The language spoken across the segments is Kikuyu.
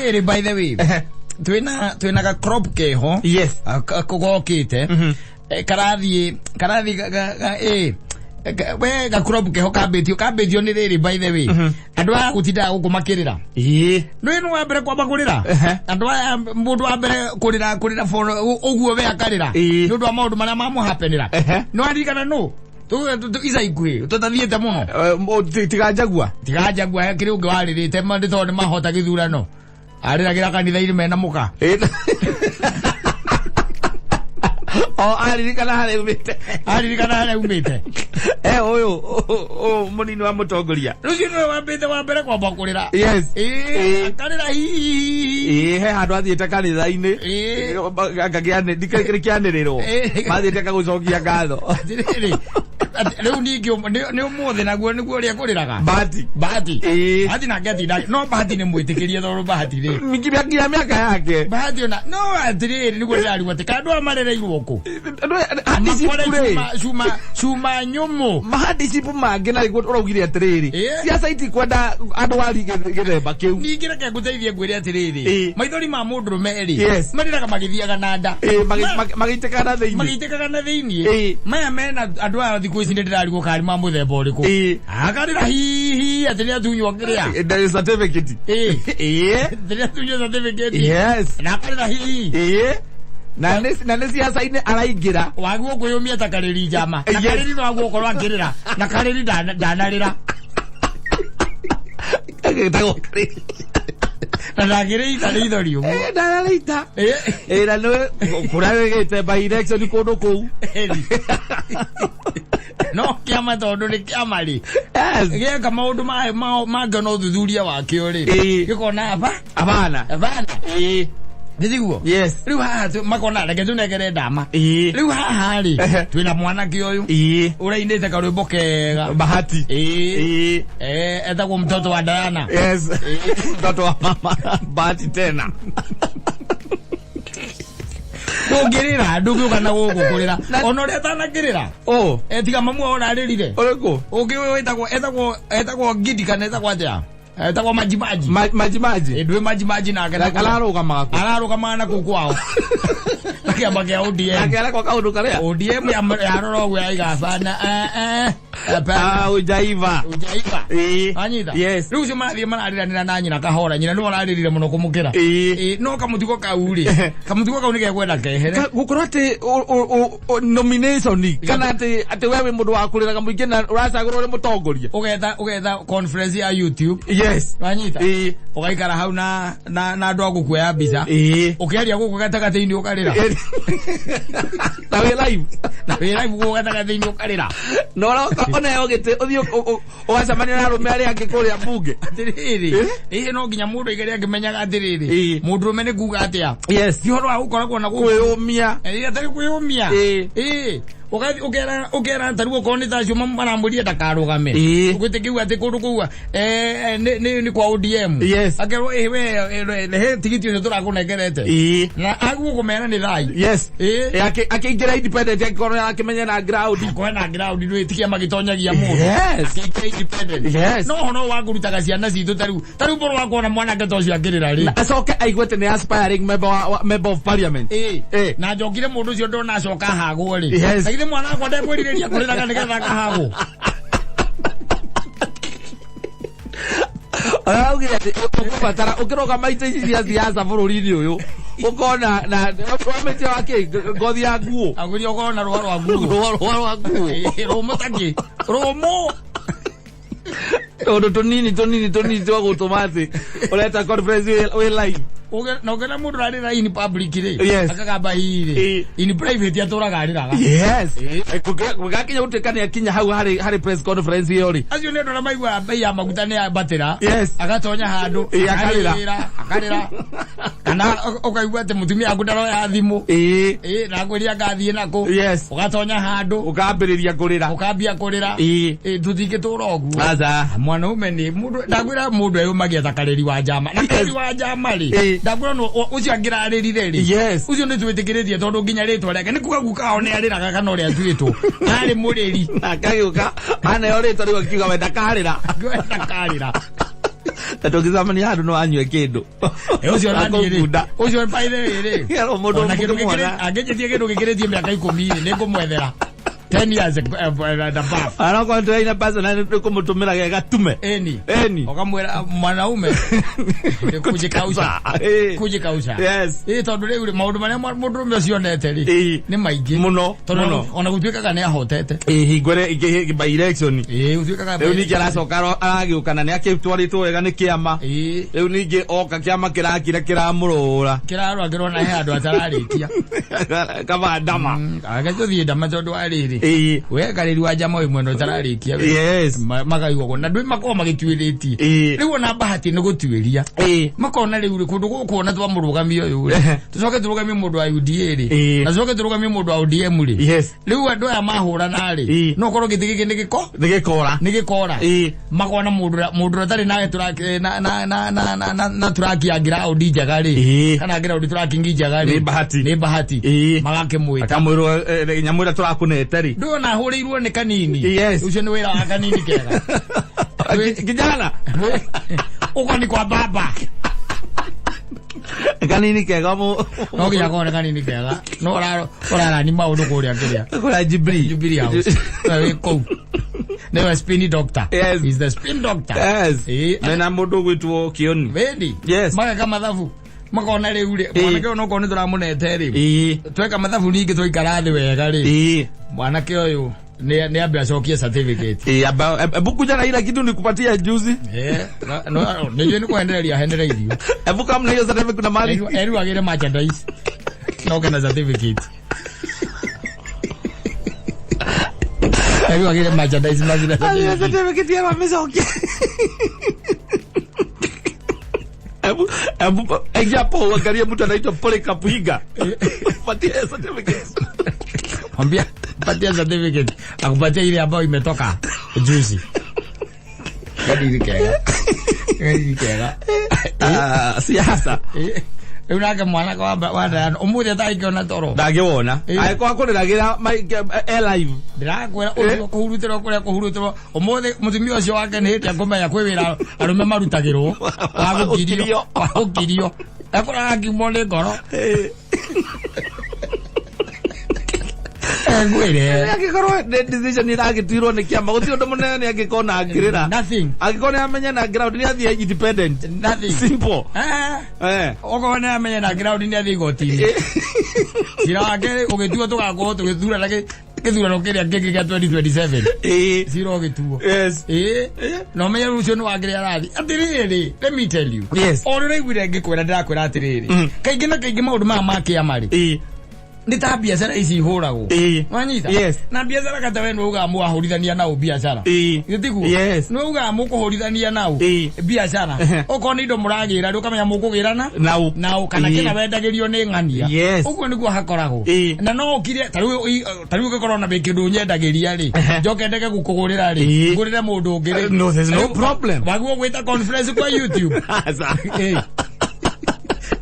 Atĩrĩrĩ, by the way, twĩna ga crop keho gokĩte. Karathiĩ we ga crop keho kambĩtio nĩ rĩrĩ, by the way, andũ aya gũtindaga gũkũ makĩrĩra. Nĩ nĩ wa mbere kwamba kũrĩra. Andũ aya, mũndũ wa mbere kũrĩra for ũguo we akarĩra nĩ ũndũ wa maũndũ marĩa mamũhapenĩra. No aririkana nũ ica ikuhĩ tũtathiĩte mũno? Tiga Njagua. Tiga Njagua, kĩrĩ ũngĩ warĩrĩte nĩ tondũ nĩ mahota gĩthurano, arĩragĩra kanitha-inĩ mena mũka. O aririkana harĩa umĩte. Aririkana harĩa umĩte. Ũyũ mũnini wa mũtongoria. Rũcio nĩwe wambĩte wa mbere kwamba kũrĩra. Akarĩra hihi. Ĩĩ, he handũ athiĩte kanitha-inĩ. Ngakĩanĩrĩrwo. Mathiĩte akagũcokia ngatho. Atĩrĩrĩ, rĩu ningĩ nĩ ũmũthĩ naguo nĩguo ũrĩa kũrĩraga. Bahati. Bahati. Bahati nake atinda, no Bahati nĩ mwĩtĩkĩrie tondũ Bahati rĩ, nginya mĩaka yake. Bahati ona no atĩrĩrĩ, nĩguo ndĩrarigwo atĩ kandũ aya marereirwo kũ Makore makore cuma cuma cuma nyũmũ. Mahardship mangĩ na nĩguo ũraugire atĩrĩrĩ, siasa itikwenda andũ ari gĩthemba kĩu. Ningĩ reke ngũteithie ngwĩre atĩrĩrĩ, maithori ma mũndũrũme rĩ, marĩraga magĩthiaga na nda. Magĩitĩkaga na thĩinĩ. Magĩitĩkaga na thĩinĩ. Maya mena andũ aya thikũ ici nĩ ndĩrarigwo karĩ ma mũthemba ũrĩkũ. Akarĩra hihi atĩ nĩ atunywo kĩrĩa. There is certificate. Atĩ nĩ atunywo certificate. Na akarĩra hihi. Na nĩ siasa-inĩ araingĩra. Waguo kwĩyũmia ta karĩri njama na karĩri no aguo ũkorwo akĩrĩra na karĩri ndanarĩra. Agĩtagwo karĩri. Na ndangĩrĩita rĩithori ũguo. Ndararĩita. Na nĩ kũrĩa wĩgĩte by election kũndũ kũu. No kĩama tondũ nĩ kĩama rĩ, gĩeka maũndũ mangĩona ũthuthuria wakĩo rĩ, gĩkona aba Abana. Abana. Nĩtiguo? Yes. Rĩu haha makona reke tũnengere ndama. Rĩu haha rĩ, twĩna mwanake ũyũ ũrainĩte karwĩmbo kega. Bahati. Etagwo Mtoto wa Diana. Yes, mtoto wa mama Bahati tena. Ndũngĩrĩra, ndũngĩũka na gũkũ kũrĩra ona ũrĩa atanakĩrĩra. Oh. Tiga mamu wao ũrarĩrire. Ũrĩkũ? Ũngĩ ũyũ wĩtagwo etagwo Gidi kana etagwo atĩa, etagwo Maji Maji. Maji Maji. Ndwĩ Maji Maji nake na Ararũgamaga kũ? Ararũgamaga na kũu kwao na kĩama kĩa ODM. Akĩarekwo kaũndũ karĩa. ODM yarora ũguo yaiga bana, hapana. Ah, ujaiva. Ujaiva. Anyita. Yes. Rĩu ũcio marathiĩ mararĩranĩra na nyina kahora, nyina nĩwe ũrarĩrire mũno kũmũkĩra. No kamũtugo kau rĩ, kamũtugo kau nĩ gekwenda kehere. Gũkorwo atĩ nomination kana atĩ we wĩ mũndũ wa kũrĩraga mũingĩ na ũracagũrwo ũrĩ mũtongoria. Ũgetha conference ya YouTube. Wanyita. Ũgaikara hau na andũ a gũkuoya mbica. Ũkĩaria gũkũ gatagatĩ-inĩ ũkarĩra. Na wĩ live. Na wĩ live gũkũ gatagatĩ-inĩ ũkarĩra. Na ũroka ũneo gĩtĩ ũthiĩ ũgacemania na arũme arĩa angĩ kũrĩa mbunge. Atĩrĩrĩ, ĩĩ, no nginya mũndũ aikare akĩmenyaga atĩrĩrĩ, mũndũrũme nĩ kuga atĩa? Ti ũhoro wa gũkoragwo na gũkũ. Kwĩyũmia. Ĩĩ, atarĩ kwĩyũmia. Ĩĩ, ũgathiĩ ũkera tarĩu okorwo nĩ ta acio maramwĩrire ndakarũgame. Ũgwĩtĩkĩu atĩ kũndũ kũu nĩ kwa ODM. Akerwo, ĩ we, rehe tigiti ũcio tũrakũnengerete. Na aguo kũmera nĩ thai. Akĩingĩra independent angĩkorwo nĩarakĩmenya na ground. Kwena ground ndwĩ ti kĩama gĩtonyagia mũndũ. Akĩingĩra independent. No ũhoro wa kũrutaga ciana citũ tarĩu mbũrũ wa kuona mwanake ta ũcio akĩrĩra rĩ. Na acoke aigue atĩ nĩ aspiring member of parliament. Na njokire mũndũ ũcio ndona acoka hagwo rĩ. Na githĩ mwana wakwa ndekwĩrirĩria kũrĩraga nĩgetha akahagwo? Araugire atĩ ũkũbatara ũkĩrũgama itĩ ici cia siasa bũrũri-inĩ ũyũ ũkona na wamĩtia wa kĩ ngothi ya nguo. Agũria ũkorwo na rũa rwa nguo. Rũa rwa nguo. Rũmũ takĩ rũmũ. Tũndũ tũnini tũnini tũnini twa gũtũma atĩ ũreta conference wĩ live. Na ũkĩona mũndũ ũrarĩra in public rĩ, akagamba ii rĩ, in private atũraga arĩraga. Gũgakinya gũtuĩka nĩ akinya hau harĩ press conference ĩyo rĩ. Acio nĩ andũ arĩa maiguaga bei ya maguta nĩ yambatĩra. Agatonya handũ, Akarĩra. akarĩra, kana ũkaigua atĩ mũtumia waku ndaroya thimũ. Na akwĩria ngathiĩ nakũ. Ũgatonya handũ. Ũkambĩrĩria kũrĩra. Ũkambia kũrĩra. Tũtingĩtũra ũguo. Aca. Mwanaume nĩ mũndũ, ndakwĩra mũndũ eyũmagia ta karĩri wa njama. Na karĩri wa njama rĩ, ndakwĩra no ũcio angĩrarĩrire rĩ, ũcio nĩ twĩtĩkĩrĩtie tondũ nginya rĩtwa rĩake nĩ kuga guka wao nĩ arĩraga kana ũrĩa atuĩtwo arĩ mũrĩri. Na akagĩũka aneo rĩtwa rĩu akiuga we ndakarĩra. Akiuga ndakarĩra. Na tũngĩcemania handũ no anyue kĩndũ. Ũcio naniĩ rĩ, Akũngunda. ũcio by the way rĩ, Kĩarwo mũndũ ona kĩndũ ũngĩmuona. angĩnjĩtie kĩndũ gĩkĩrĩtie mĩaka 10 rĩ, nĩngũmwethera 10 years and above. Anakorwo tũraina personal nĩkũmũtũmĩra ge gatume. Eni. Eni. Ũkamwĩra mwanaume kujikausha. Eh. Kujikausha. Yes. Ĩ tondũ rĩu rĩ, maũndũ marĩa mũndũrũme ũcio onete rĩ, Ĩ. nĩ maingĩ. Mũno, Tondũ mũno. ona gũtuĩkaga nĩ ahotete. Ĩ hingo ĩrĩa ingĩ by election. Ĩ gũtuĩkaga Rĩu ningĩ aracoka aragĩũka na nĩ akĩtwarĩtwo wega nĩ kĩama. Ĩ. Rĩu ningĩ oka kĩama kĩrakira kĩramũrũra. Kĩrarora kĩrona he handũ atararĩkia. Kaba ndama. Age tũthiĩ ndama tondũ wa rĩrĩ. Ĩ. Wekarĩri wa njama wĩ mwena ũtararĩkia. Yes. Makaigua na ndwĩ makorwo magĩtuĩrĩtie. Ĩ. Rĩu ona bahati nĩ gũtuĩria. Ĩ. Makona rĩu rĩ, kũndũ gũkũ ona twamũrũgamia ũyũ rĩ, tũcoke tũrũgamie mũndũ wa UDA rĩ, Ĩ. na tũcoke tũrũgamie mũndũ wa ODM rĩ. Yes. Rĩu andũ aya mahũrana rĩ, Ĩ. no korwo gĩtĩ gĩkĩ nĩ gĩko Nĩ gĩkora. nĩ gĩkora. Ĩ. Makona mũndũ ũrĩa ũtarĩ na na na na na na na turaki ya ground njega rĩ, Ĩ. kana ground tracking njega rĩ, Nĩ bahati. nĩ bahati, Ĩ. magakĩmwĩta. Akamwĩrwo nyamũ ĩrĩa tũrakũnete rĩ. Ndũĩ ona ahũrĩirwo nĩ kanini. Yes. Ũcio nĩ wĩra wa kanini kega. Kijana. Uko ni kwa baba. Kanini kega mu. No nginya akorwo nĩ kanini kega. No ũrarani maũndũ kũrĩa kĩrĩa. Kũrĩa Jubilee. Jubilee House. Na wĩ kũu. Nĩwe spin doctor. Yes. He's the spin doctor. Yes. Ĩ. Mena mũndũ ũgwĩtwo Kĩoni. Wendi. Yes. Mageka mathabu. Makona rĩu rĩ, Ĩ. mwanake ũyũ nokorwo nĩ tũramũnete rĩ. Ĩ. Tweka mathabu ningĩ twaikara thĩ wega rĩ. Ĩ. Mwanake ũyũ nĩ ambe acokie certificate. Ĩ, amba ebu kuja na ila kitu nikupatia juzi. Eh, nĩnjũĩ nĩ kũhendereria ahendereirio. Ebu kama na hiyo certificate kuna mali. Eru agĩre merchandise. No kena certificate. Eru agĩre merchandise na Hiyo certificate. certificate ya wamecokia. Ebu ebu ingia hapo uangalie mtu anaitwa Polycarp Higa. Patia certificate. Mwambia patia certificate. Akupatia ile ambayo imetoka juzi. Gadi kega. Gadi kega. Ah, siasa. Rĩu nake mwanake wa Diana ũmũthĩ atangĩona toro. Ndangĩwona. Ĩ. Angĩkorwo akũrĩragĩra e live. Ndĩrakwĩra ũcio kũhurutĩrwo kũrĩa kũhurutĩrwo ũmũthĩ mũtumia ũcio wake nĩ hĩndĩ akũmenya kwĩ wĩra arũme marutagĩrwo wa gũkirio, wa gũkirio, akoraga akiumwo nĩ ngoro. Ngwĩre Angĩkorwo nĩ decision ĩragĩtuirwo nĩ kĩama gũtirĩ ũndũ mũnene nĩ angĩkorwo na angĩrĩra. Nothing. Angĩkorwo nĩ amenya na ground nĩ athiĩ independent. Nothing. Simple. Eh. Eh. Okorwo nĩ amenya na ground nĩ athiĩ igoti-inĩ, cira wake ũgĩtuo tũgakorwo tũgĩthurana gĩthurano kĩrĩa kĩngĩ kĩa 2027. Ĩ. Cira ũgĩtuo. Yes. Ĩ, na ũmenye rĩu ũcio nĩ wangĩrĩ arathi atĩrĩrĩ, let me tell you. Yes. O rĩrĩa iguire ngĩkwĩra, ndĩrakwĩra atĩrĩrĩ, kaingĩ na kaingĩ maũndũ maya ma kĩama rĩ, Ĩ. nĩ ta biacara ici ihũragwo. Ĩ. Wanyita? Yes. Na biacara kata we nĩ ugaga mwahũrithania nao biacara. Ĩ. Githĩ tiguo? Yes. Nĩ ugaga mũkũhũrithania nao Ĩ. biacara. Okorwo nĩ indo mũragĩra rĩ, ũkamenya mũkũgĩrana Nau. nao kana Ĩ. kĩna wendagĩrio nĩ ng'ania. Yes. Ũguo nĩguo hakoragwo. Ĩ. Na no ũkire ta rĩu ũngĩkorwo na kĩndũ nyendagĩria rĩ, njoke ndege gũkũgũrĩra rĩ, Ĩ. ngũrĩre mũndũ ũngĩ rĩ. No, there's no problem. Waguo gwĩta conference kwa YouTube. Aca. Ĩ.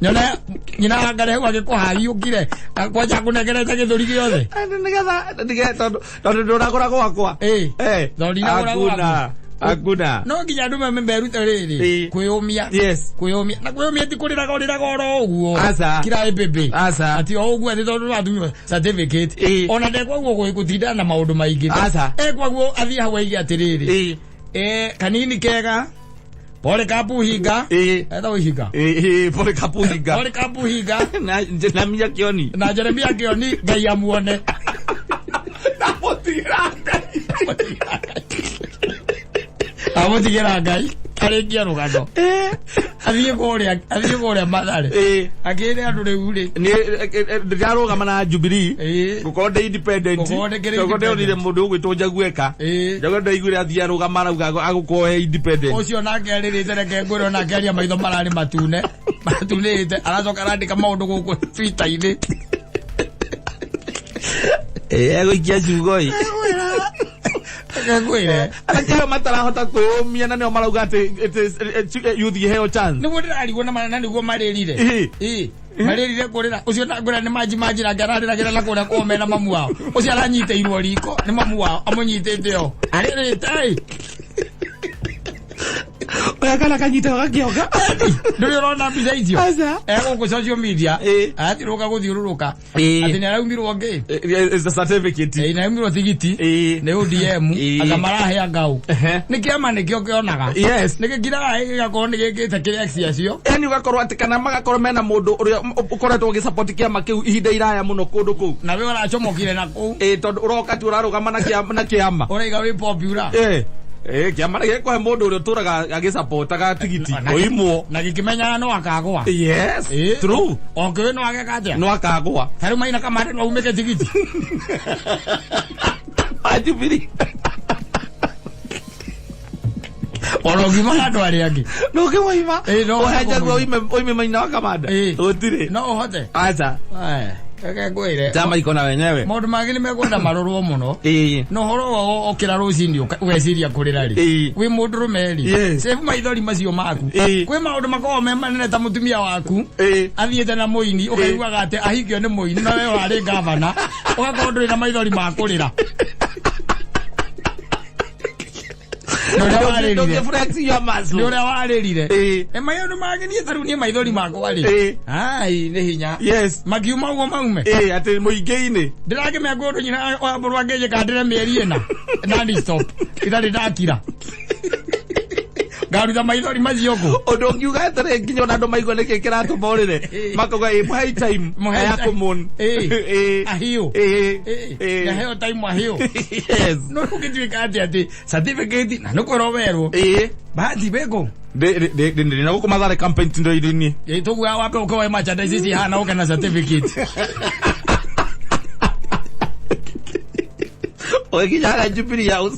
Nyona nyina wangare hau agĩkũhariũkire kwanja kũnengerete gĩthũri gĩothe. Andũ nĩgetha tondũ ndũragũra gwakwa. Ĩ. Eh. Tondũ ndinagũra Hakuna. gwaku. Hakuna. No nginya andũ merute rĩrĩ, Ĩ. kwĩyũmia. Yes. Kwĩyũmia na kwĩyũmia ti kũrĩraga ũrĩraga oro ũguo. Aca. Kira ĩmbĩmbĩ. Aca. Ati o ũguo atĩ tondũ nĩwatunywo certificate. Ĩ. Ona ndekwaguo gũtindana na maũndũ maingĩ. Aca. Ekwaguo athiĩ hau aige atĩrĩrĩ, Ĩ. kanini kega Polycarp Hinga. Ĩ. Etagwo Hinga. Ĩ, ĩ, Polycarp Hinga. Polycarp Hinga. Na Mia Kioni. Na Jeremia Kioni, Ngai amuone. Ndamũtigĩra Ngai. Amũtigĩra Ngai arĩkie rũgano, athiĩ kũrĩa Mathare, Ĩ. akĩre andũ rĩu rĩ, Niĩ ndĩrarũgama na Jubilee. Ĩ. Gũkorwo ndĩ independent. Gũkorwo ndĩkĩrĩ Gũkorwo ndĩronire independent. mũndũ ũgwĩtwo Njagueka. Ĩ. Njagueka ndaiguire athiĩ arũgama arauga agũkorwo e independent. Ũcio nake arĩrĩte, reke ngwĩre, onake aria maitho mararĩ matune matunĩte, aracoka arandĩka maũndũ gũkũ Twitter-inĩ. Ĩ, egũikia ciugo ĩ. Reke ngwĩre. Anake matarahota kwĩyũmia na nĩo marauga atĩ youth iheo chance. Nĩguo ndĩrarigwo na nĩguo marĩrire. Ĩ. Ĩ, marĩrire kũrĩra ũcio na ngwĩra nĩ manji manji nake ararĩragĩra na kũrĩa kwao mena mamu wao, ũcio aranyitĩirwo riko nĩ mamu wao amũnyitĩte o arĩrĩte ĩ. Oya kana kanyita gakĩonga. Ndũrĩ ũrona mbica icio? Aca. Egũkũ social media. Ĩ. Arathiũrũrũka gũthiũrũrũka. Ĩ. Atĩ nĩ araumirwo ngĩ. It's a certificate. Ĩ, nĩ araumirwo tigiti. Ĩ. Nĩ ODM. Ĩ. Anga marahe ngau. Ehe. Nĩ kĩama nĩkĩo kĩonaga. Yes. Nĩ gĩkiraga gĩgakorwo nĩ gĩkĩte kĩrĩa ciacio. Yani ũgakorwo atĩ kana magakorwo mena mũndũ ũrĩa ũkoretwo ũgĩsupport kĩama kĩu ihinda iraya mũno kũndũ kũu. Na we ũracomokire na kũu. Ĩ, tondũ ũroka tu ũrarũgama na kĩama na kĩama. Ũraiga wĩ popular. Ĩ. Ĩ, kĩama nĩ gĩkũhe mũndũ ũrĩa ũtũraga agĩsupportaga tigiti Na- ũimwo. Na gĩkĩmenyaga no akagwa. Yes. Ĩ. True. O kĩũĩ no ageka atĩa? No akagwa. Ta rĩu Maina Kamande no aumĩke tigiti. Wa Jubilee. Ona ũngiuma andũ arĩa angĩ. No ũkĩmoima. Ĩ, no Ũhenjagwo ũkĩmoima. oime Maina wa Kamanda. Ĩ. Gũtirĩ. No ũhote. Aca. Aya, reke ngwĩre. Chama iko na wenyewe. Maũndũ mangĩ nĩ mekwenda marorwo mũno. Ĩ. Na ũhoro wa okĩra rũcinĩ ũgeciria kũrĩra rĩ. Ĩ. Wĩ mũndũrũme rĩ. Yes. Save maithori macio maku. Ĩ. Kwĩ maũndũ makoragwo me manene ta mũtumia waku. Ĩ. Athiĩte na mũini ũkaiguaga atĩ ahikio nĩ mũini na we warĩ gavana. Ũgakorwo ndũrĩ na maithori ma kũrĩra. Nĩ ũrĩa warĩrire. Ndũngĩ flex your muscle. Nĩ ũrĩa warĩrire. Ĩ. Ĩ maũndũ mangĩ niĩ ta rĩu niĩ maithori makwa rĩ. Ĩ. Ai nĩ hinya. Yes. Makiuma ũguo maume. Ĩ, atĩ mũingĩ-inĩ. Ndĩrakĩmenya kũndũ nyina wa mũrũ angĩnjĩka ndĩre mĩeri ĩna. Non stop. Itarĩ ndakira. Ngaruta maithori macio kũ. Ũndũ ũngiuga atĩrĩ nginya ona andũ maigue nĩkĩ kĩratũma ũrĩre. Makauga ĩ mũhei time. Mũhei Ya time. kũmũn. Ĩ. Ĩ. Ahiũ. Ĩ. Ĩ. Ĩ. Ngaheo time ahiũ. Yes. No gũgĩtuĩka atĩ atĩ certificate na nĩ kwĩrwo werwo. Ĩ. Bahati wĩkũ. Ndĩ na gũkũ Mathare campaign ti ndĩ niĩ. Ĩ tũguo wambe ũke woe merchandise ici hana ũke na certificate. Ũgĩkinya harĩa Jubilee House.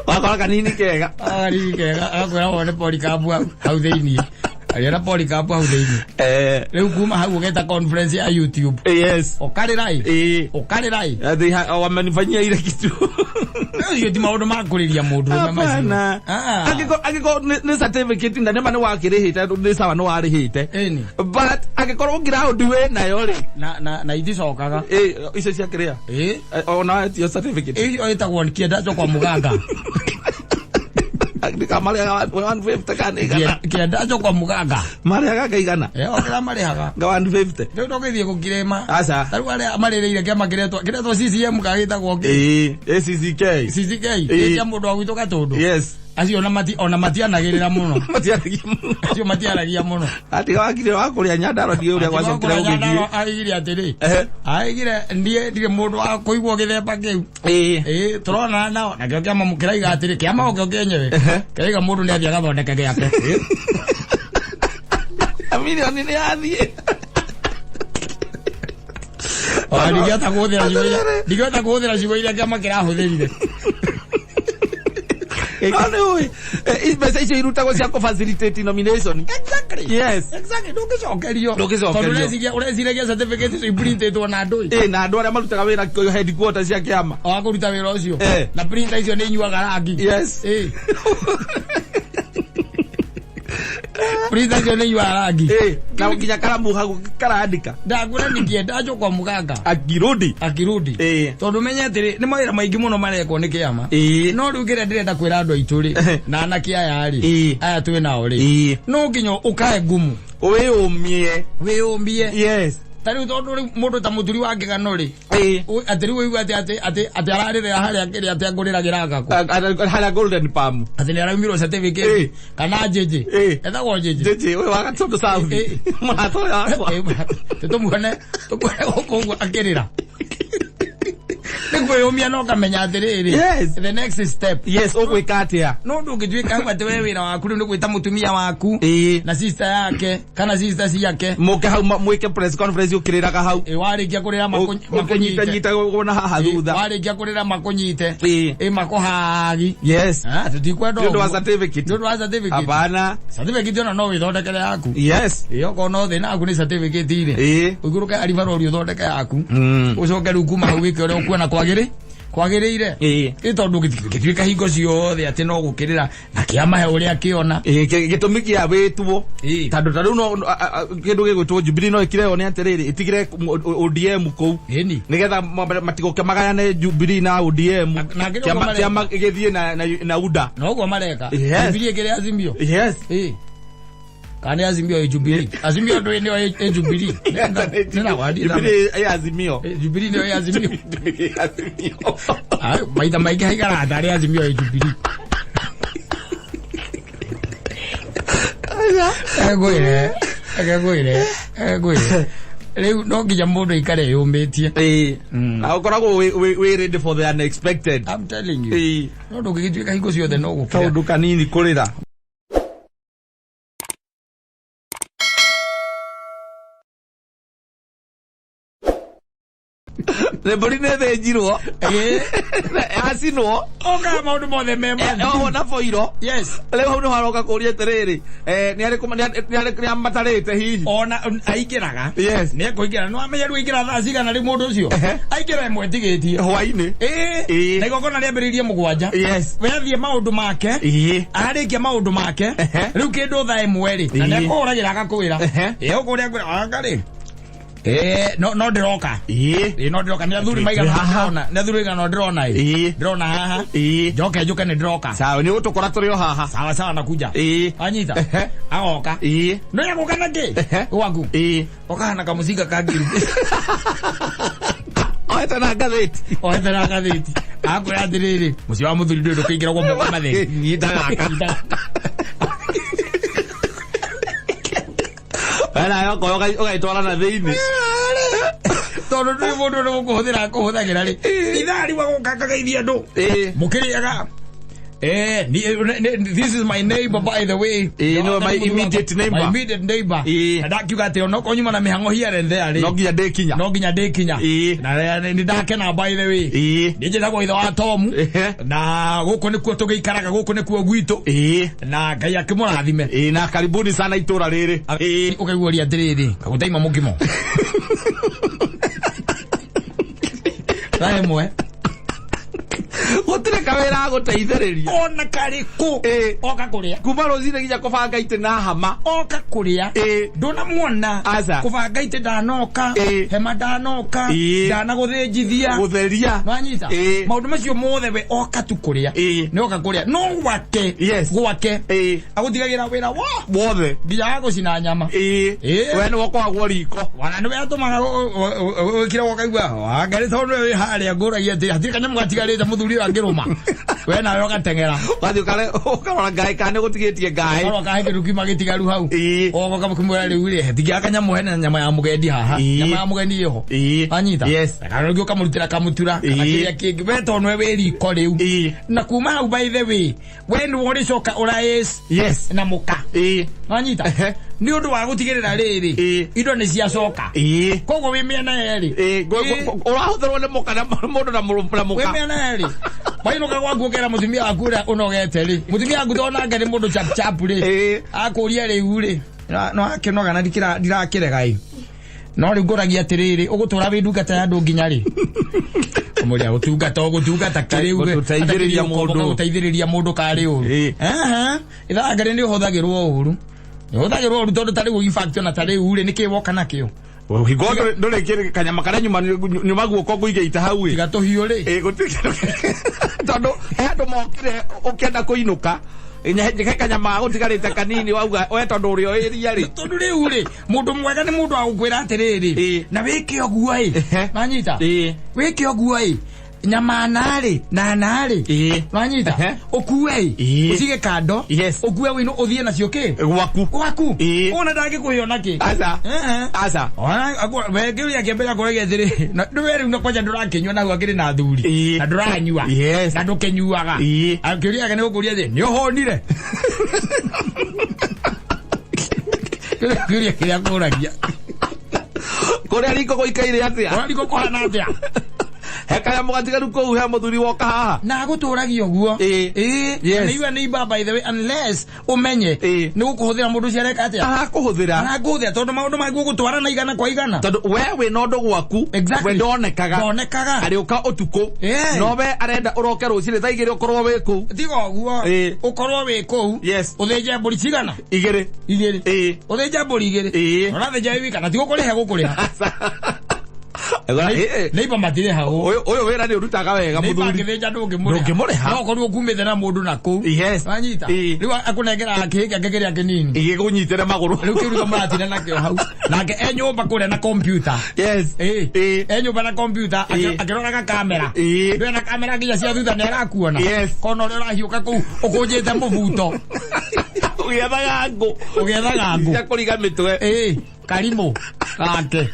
Wakora kanini kega. Agari kega agakwĩra wone Polycarp hau thĩiniĩ. Agĩa na Polycarp hau thĩiniĩ. Eh. Rĩu kuma hau ũgeta conference ya YouTube. Yes. Ũkarĩra ĩ. Ĩ. Ũkarĩra ĩ. Atĩ wamenifanyia ile kitu. Ũcio ti maũndũ ma kũrĩria mũndũ ũrũme macio. Hapana. Ah. Angĩkorwo nĩ certificate na nĩma nĩ wakĩrĩhĩte nĩ sawa nĩ warĩhĩte. Ĩni. But angĩkorwo ground wĩ nayo rĩ. Na iticokaga. Ĩ, icio cia kĩrĩa? Ĩ. Ona tiyo certificate. Ĩyo ĩtagwo kĩendacho kwa mũganga. Ndikamarĩhaga 150 kana igana. Kĩendacho kwa mũganga. Marĩhaga kaigana. Ĩ o kĩrĩa marĩhaga. Nga 150. Rĩu ndũgĩthiĩ gũkirĩma. Aca. Ta rĩu arĩa marĩrĩire kĩama kĩretwo CCM kagĩtagwo kĩ? Ĩ, ACCK. CCK. Ĩ. Kĩa mũndũ wa gwitũ Gatũndũ. Yes. Acio ona matianagĩrĩra mũno. Matiaragia mũno. Acio matiaragia mũno. Atiga wakire wa kũrĩa Nyandarua ndiũĩ ũrĩa gwacokire gũgĩthiĩ. Aigire atĩrĩ. Ehe. Aigire ndiĩ ndirĩ mũndũ wa kũigua gĩthemba kĩu. Ĩ. Ĩ tũrona nao nakĩo kĩama kĩraiga atĩrĩ kĩama o kĩo kĩenyewe. Ehe. Kĩraiga mũndũ nĩ athiĩ agathondeke gĩake. Milioni nĩ yathiĩ. Ona ndingĩhota kũhũthĩra ciugo iria ndingĩhota kũhũthĩra ciugo iria kĩama kĩrahũthĩrire. No nĩ ũĩ. Mbeca icio irutagwo cia kũ facilitate nomination. Exactly. Yes. Exactly. Ndũngĩcokerio. Ndũngĩcokerio. Tondũ ũreciria ũreciragia certificate icio iprintĩtwo na andũ. Ĩ, na andũ arĩa marutaga wĩra headquarters cia kĩama. Wa kũruta wĩra ũcio. Eh. Na printer icio nĩ inyuaga rangi. Yes. Ĩ. Printer icio nĩ inyuaga rangi. Ĩ, na nginya karamu hau karandĩka. Ndakwĩra nĩkĩendacho kwa mũganga. Akirudi. Akirudi. Ĩ. Tondũ menye atĩrĩ nĩ mawĩra maingĩ mũno marekwo nĩ kĩama. Ĩ. No rĩu kĩrĩa ndĩrenda kwĩra andũ aitũ rĩ na anake aya rĩ Ĩ. aya twĩ nao rĩ Ĩ. no nginya ũkae ngumu Wĩyũmie. wĩyũmbie Yes. ta rĩu tondũ rĩu mũndũ ta mũturi wa kĩgano rĩ Ĩ. atĩ rĩu ũigua atĩ atĩ atĩ atĩ ararĩrĩra harĩa kĩrĩa atĩ angũrĩragĩra ngakũ Harĩa Golden Palm. atĩ nĩ araumirwo certificate Ĩ. kana njĩnjĩ Ĩ. etagwo njĩnjĩ Njĩnjĩ ũyũ wa Gatũndũ South. Ĩ. Mũrata ũrĩa wakwa. Tũmuone tũmuone gũkũ ũguo akĩrĩra nĩ kwĩyũmia na ũkamenya atĩrĩrĩ Yes. the next step Yes, ũgwĩka atĩa? no ndũngĩtuĩka hau atĩ we wĩra waku rĩu nĩ gwĩta mũtumia waku Ĩ. na sister yake kana sister ciake Mũke hau mwĩke press conference ũkĩrĩraga hau. Ĩ, warĩkia kũrĩra Ũkĩnyita makũnyite nyita na haha thutha. warĩkia kũrĩra makũnyite Ĩ. ĩ makũhagi Yes. Ah, tũtikwenda Nĩ ũndũ wa ũguo. certificate. Nĩ ũndũ wa certificate Hapana. Certificate ona no wĩthondekere yaku. Yes. Ĩ okorwo no thĩna waku nĩ certificate rĩ. Ĩ. Ũikũrũke aribarori ũthondeke yaku. Mm. Ũcoke rĩu kuma hau wĩke ũrĩa ũkuona kwagĩrĩ. Kwagĩrĩire. Ĩĩ. Ĩ tondũ gĩtuĩka hingo ciothe atĩ no gũkĩrĩra na kĩamahe ũrĩa kĩona. Ĩĩ, gĩtũmi kĩa wĩtwo Ĩĩ. tondũ ta rĩu no kĩndũ gĩgwĩtwo Jubilee no ĩkire yo nĩ atĩrĩrĩ, ĩtigire ODM kũu Ĩni. nĩgetha matigoke magayane Jubilee na ODM. Na angĩ nĩguo Kĩama mareka. kĩama gĩthiĩ na UDA. Noguo mareka. Yes. Jubilee ĩkĩrĩ Azimio. Yes. Ĩĩ. Kana nĩ Azimio ĩ Jubilee? Azimio ndũĩ nĩyo ĩ Jubilee. Jubilee ĩ Azimio. Jubilee nĩyo ĩ Azimio. Jubilee ĩ Azimio. Ai, maita maingĩ haikaraga tarĩ Azimio ĩ Jubilee. Ngwĩre, ngwĩre, ngwĩre. Rĩu no nginya mũndũ aikare eyũmĩtie. Ĩĩ. Na ũkoragwo wĩ ready for the unexpected. I'm telling you. Ĩĩ. No ndũngĩgĩtuĩka hingo ciothe no gũkĩra. Kaũndũ kanini kũrĩra. Nĩ mbũri nĩ thĩnjirwo. Ĩĩ. Yacinwo. Okaga maũndũ mothe me ma. Oho na boiro. Yes. Rĩu hau nĩho aroka kũria atĩrĩrĩ, nĩ arĩkũ nĩ amatarĩte hihi? Ona aingĩraga. Yes. Nĩ ekũingĩra. Nĩ wamenya rĩu aingĩra thaa cigana rĩu mũndũ ũcio? Ehe. Aingĩra ĩmwe ĩtigĩtie. Hwainĩ. Ĩĩ. Ĩĩ. Na igongona rĩambĩrĩirie 7. Yes. We athiĩ maũndũ make. Ĩĩ. Arĩkia maũndũ make. Ehe. Rĩu kĩndũ thaa 1 rĩ. Na Ĩĩ. nĩ akũhũragĩra agakwĩra. Ehe. Ĩĩ ũkũrĩa ngwĩra anga rĩ. Ĩĩ no no ndĩroka. Ĩĩ. Ĩĩ no ndĩroka nĩ athuri maigana Haha. ndĩrona. Nĩ athuri maigana ndĩrona ĩ. Ĩĩ. Ndĩrona haha. Ĩĩ. Njoke njũke nĩ ndĩroka. Sawa, nĩ ũgũtũkora tũrĩ o haha. Sawa sawa nakuja. Ĩĩ. Anyita. Ehe. Agoka. Ĩĩ. No yagũka na kĩ? Ehe. Gwaku. Ĩĩ. Okahana kamũcinga ka ngiri. Oete na ngathĩti. Oete na ngathĩti. Akwĩra atĩrĩrĩ, mũciĩ wa mũthuri ndũĩ ndũkĩingĩra gwa moko matheri. Nyita gaka. We nawe okorwo ũgaitwara na thĩinĩ. Tondũ ndũĩ mũndũ ũrĩa ũkũhũthĩra akũhũthagĩra rĩ. Ithaa rĩu agoka akageithia andũ. Ĩĩ. Mũkĩrĩaga. This is my neighbor, by the way. No, my immediate neighbor. My immediate neighbor. Na ndakiuga atĩ onokorwo nyuma na mĩhang'o here and there rĩ. No nginya ndĩkinya. No nginya ndĩkinya. Ĩĩ. Na nĩ ndakena, by the way. Ĩĩ. Niĩ njĩtagwo ithe wa Tomu. Ehe. Na gũkũ nĩkuo tũgĩikaraga, gũkũ nĩkuo gwitũ. Ĩĩ. Na Ngai akĩmũrathime. Ĩĩ, na karibuni sana itũra rĩrĩ. Ĩĩ. Ũkaiguaria atĩrĩrĩ, kagũtaima mũkimo. Thaa ĩmwe. Gũtirĩ kawĩra agũteithĩrĩria. Ona karĩkũ. Ĩĩ. Oka kũrĩa. Kuma rũcinĩ nginya kũbanga itĩ na hama. Oka kũrĩa. Ĩĩ. Ndũnamuona. Aca. Kũbanga itĩ ndanoka. Ĩĩ. Hema ndanoka. Ĩĩ. Ndanagũthĩnjithia. Gũtheria. Nwanyita. Ĩĩ. Maũndũ macio mothe we oka tu kũrĩa. Ĩĩ. Nĩ oka kũrĩa. No gwake. Yes. Gwake. Ĩĩ. Agũtigagĩra wĩra wo. Wothe. Nginya wa gũcina nyama. Ĩĩ. Ĩĩ. We nĩwe ũkoragwo riko. Wana nĩwe atũmaga wĩkire ũkaigua wangarĩ tondũ nĩwe wĩ harĩa ngũragia atĩ hatirĩ kanyamũ gatigarĩte mũthuri ũyũ angĩrũma we nawe ũgateng'era. Ũgathiĩ ũkarora ngaĩ kana nĩ gũtigĩtie ngaĩ. Ũkarora kahe kĩndũ kiuma gĩtigaru hau. Ĩĩ. Ũgoka ũkamwĩra rĩu rĩ hetigia kanyamũ hena nyama ya mũgendi haha. Ĩĩ. Nyama ya mũgeni ĩho. Ĩĩ. Anyita. Yes. Kana rĩngĩ ũkamũrutĩra kamũtura kana Ĩĩ. kĩrĩa kĩngĩ we tondũ nĩwe wĩ riko rĩu. Ĩĩ. Na kuma hau, by the way, we nĩwe ũrĩcoka ũraĩs Yes. na mũka. Ĩĩ. Wanyita. Ehe. Nĩ ũndũ wa gũtigĩrĩra rĩrĩ Ĩĩ. indo nĩ ciacoka. Ĩĩ. Koguo wĩ mĩena yerĩ. Ĩĩ, ũrahũthĩrwo nĩ mũka na mũndũ na Wĩ mũka. mĩena yerĩ. Wainũka gwaku ũkera mũtumia waku ũrĩa ũnogete rĩ, mũtumia waku tondũ nake nĩ mũndũ chap chap rĩ, Ĩĩ. akũria rĩu rĩ no akĩnoga na ndirakĩrega ĩ, no rĩu ngũragia atĩrĩrĩ, ũgũtũra wĩ ndungata ya andũ nginya rĩ? Ũmũrĩa ũtungata ũgũtungata kĩrĩu Gũteithĩrĩria mũndũ. Gũteithĩrĩria mũndũ karĩ ũru. Ĩĩ. Aha, ithaa ngarĩ nĩ ũhũthagĩrwo ũru, nĩ ũhũthagĩrwo ũru tondũ ta rĩu in fact ona ta rĩu rĩ nĩkĩ woka nakĩo? Hingo ndũrĩ kanyama karĩa nyuma guoko ngũigĩte hau ĩ. Tiga tũhiũ rĩ. Ĩĩ, gũtirĩ kĩndũ tondũ he andũ mokire ũkĩenda kũinũka he kanyama gũtigarĩte kanini wauga we tondũ ũrĩ o ĩria rĩ. Tondũ rĩu rĩ mũndũ mwega nĩ mũndũ wa gũkwĩra atĩrĩrĩ, Ĩĩ. na wĩke ũguo ĩ. Ehe. Wanyita. Ĩĩ. Wĩke ũguo ĩ, nyama narĩ na narĩ. Ĩĩ. Wanyita. Ehe. Ũkue ĩ. Ĩĩ. Ũcige kando. Yes. Ũkue wĩinũ ũthiĩ nacio kĩ Gwaku. gwaku. Ĩĩ. Ona ndangĩkũhe ona kĩ. Aca. Ehe. Aca. Ona we kĩũria kĩa mbere akũragia atĩrĩ, ndũwe rĩu na kwanja ndũrakĩnyua na hau akĩrĩ na thuri Ĩĩ. na ndũranyua Yes. na ndũkĩnyuaga. Ĩĩ. Kĩũria gĩake nĩ gũkũria atĩ nĩ ũhũnire? Kĩũria kĩrĩa akũragia. Kũrĩa riko gũikaire atĩa? Ũrariko kũhana atĩa? He kanyamũ gatigaru kũu he mũthuri woka haha. Na agũtũragia ũguo. Ĩĩ. Ĩĩ. Yes. Na iwe nĩ iba, by the way, unless ũmenye Ĩĩ. nĩ gũkũhũthĩra mũndũ ũcio areka atĩa. Arakũhũthĩra. Arakũhũthĩra tondũ maũndũ maku ũgũtwara na igana kwa igana. Tondũ we wĩna ũndũ gwaku. Exactly. We ndonekaga. Ndonekaga. Arĩũka ũtukũ. Ĩĩ. No we arenda ũroke rũcinĩ thaa 2 ũkorwo wĩ kũu. Tiga ũguo. Ĩĩ. Ũkorwo wĩ kũu. Yes. Ũthĩnje mbũri cigana? 2. 2. Ĩĩ. Ũthĩnje mbũri 2. Ĩĩ. Ũrathĩnja wĩ wika na ti gũkũrĩha gũkũrĩha. Ĩĩ. Neighbor matirĩhagwo. Ũyũ wĩra nĩ ũrutaga wega Neighbor mũthuri. angĩthĩnja ndũngĩmũrĩha. Ndũngĩmũrĩha. No ũkorwo ũkumĩte na mũndũ na kũu. Yes. Wanyita? Ĩĩ. Rĩu akũnengera kĩhĩ gĩake kĩrĩa kĩnini. Igĩkũnyitĩre magũrũ. Rĩu kĩu nĩkĩo mũratinda nakĩo hau. Nake e nyũmba kũrĩa na kompiuta. Yes. Ĩĩ. Ĩĩ. E nyũmba na kompiuta Ĩĩ. akĩroraga kamera. Ĩĩ. Ndũĩ na kamera nginya cia thutha nĩ arakuona. Yes. Kona ũrĩa ũrahiũka kũu ũkũnjĩte mũbuto. Ũgĩethaga ngũ. Ũgĩethaga ngũ. Cia kũriga mĩtwe. Ĩĩ. Karimũ gake.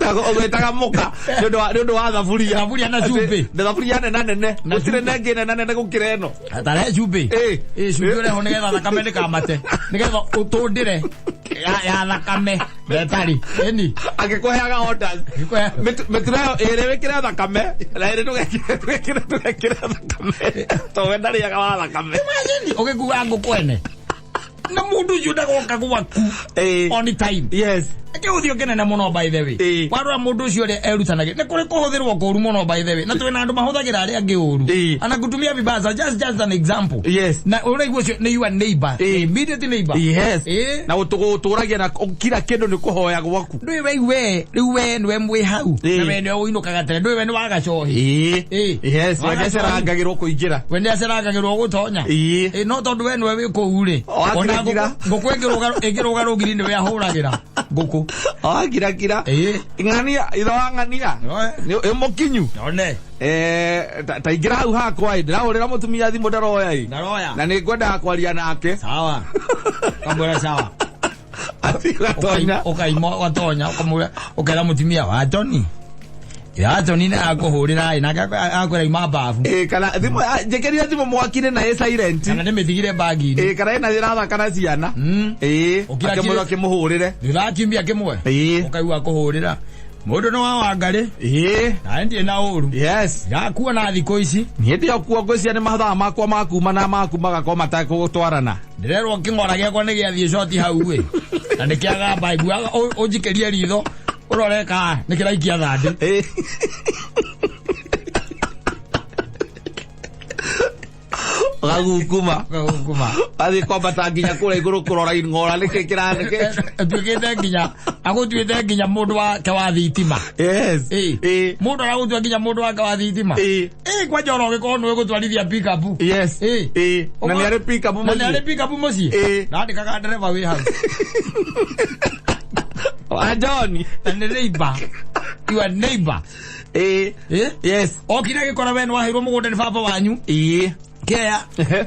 Ũgwĩtaga mũka nĩ ũndũ wa thaburia. Thaburia na cumbĩ. Na thaburia nene nene. Na Gũtirĩ cumbĩ. nengĩ nene nene gũkĩra ĩno. Tare cumbĩ. Ĩĩ. Ĩĩ, cumbĩ ũrehwo nĩgetha thakame ndĩkamate. Nĩgetha ũtũndĩre ya thakame ndetari. Ĩni. Angĩkũheaga orders. Angĩkũhe- Mĩturo ĩyo ĩrĩ wĩkĩre thakame na ĩrĩ ndũgekĩre thakame. Tondũ we ndarĩaga wa thakame. Imagine ũgĩkua ngũkũ ene. Na mũndũ ũcio ndagoka gwaku. Ĩĩ. On time. Yes. Kĩhũthio kĩnene mũno, by the way. Ĩĩ. Warora mũndũ ũcio ũrĩa erutanagĩria nĩ kũrĩ kũhũthĩrwo kũru mũno, by the way, na twĩna andũ mahũthagĩra arĩa angĩ ũru. Ĩĩ. Anakutumia vibaya, just an example. Yes. Na ũraigua ũcio nĩ your neighbor. Ĩĩ. Immediate neighbor. Yes. Ĩĩ. Na ũtũragia na kila kĩndũ nĩ kũhoya gwaku. Ndũĩ we we rĩu we nĩwe mwĩ hau. Ĩĩ. Na we nĩwe ũinũkaga tene, ndũĩ we nĩ wagacohi. Ĩĩ. Ĩĩ. Yes, we nĩacerangagĩrwo kũingĩra. We nĩacerangagĩrwo gũtonya. Ĩĩ. Ĩĩ, no tondũ we nĩwe wĩ kũu rĩ. O, Ona akirakira. ngũkũ ĩngĩrũga rũgiri nĩwe ahũragĩra ngũkũ. O, kirakira. Ĩĩ. Ng'ania, ithe wa ng'ania. Oe. Nĩ mũkinyu. One. Ta ingĩra hau hakwa ĩ, ndĩrahũrĩra mũtumia thimũ ndaroya ĩ. Ndaroya. Na nĩ ngwendaga kwaria nake. Sawa. Kamwĩra sawa. Athiĩ gatonya. Ũkaima ũgatonya ũkamwĩra ũkera mũtumia wa Johnny. Ya Johnny nĩ akũhũrĩra ĩ, nake akwĩra ima babu. Ĩ, kana thimũ njĩkĩrire thimũ mwaki-inĩ na ĩ silent. Kana ndĩmĩtigire bagi-inĩ. Ĩ, kana ĩna ĩrathaka na ciana. Ĩ, Ũkira akĩmwĩra akĩmũhũrĩre. Thutha wa kiumia kĩmwe. Ĩ. Ũkaigua akũhũrĩra. Mũndũ nĩ wa Wangarĩ. Ĩ. Na ndirĩ na ũru. Yes. Ndakuona thikũ ici. Niĩ ndĩ okuo ngwĩciria nĩ mathaa makwa ma kuma na maku magakorwo matekũtwarana. Ndĩrerwo kĩng'ora gĩakwa nĩ gĩathiĩ coti hau ĩ. Na nĩ kĩagamba iguaga ũnjikĩrie ritho ũrore ka nĩ kĩraikia thandĩ. Ĩ. Ũgagukuma. Ũgagukuma. Athiĩ kwambata nginya kũrĩa igũrũ kũrora ing'ora nĩkĩ kĩranĩkĩ. Atuĩkĩte nginya agũtuĩte nginya mũndũ wake wa thitima. Yes. Ĩ. Ĩ. Mũndũ aragũtua nginya mũndũ wake wa thitima. Ĩ. Ĩ, kwanja ona ũgĩkorwo nĩwe gũtwarithia pick-up. Yes. Ĩ. Ĩ. Na nĩ arĩ pick-up Na nĩ mũciĩ. arĩ pick-up mũciĩ. Ĩ. Ndandĩkaga ndereba wĩ hau. Wa John. Na nĩ neighbor. Your neighbor. Ĩ. Ĩ. Yes. Okire agĩkora we nĩ waheirwo mũgũnda nĩ baba wanyu. Ĩ. Kea.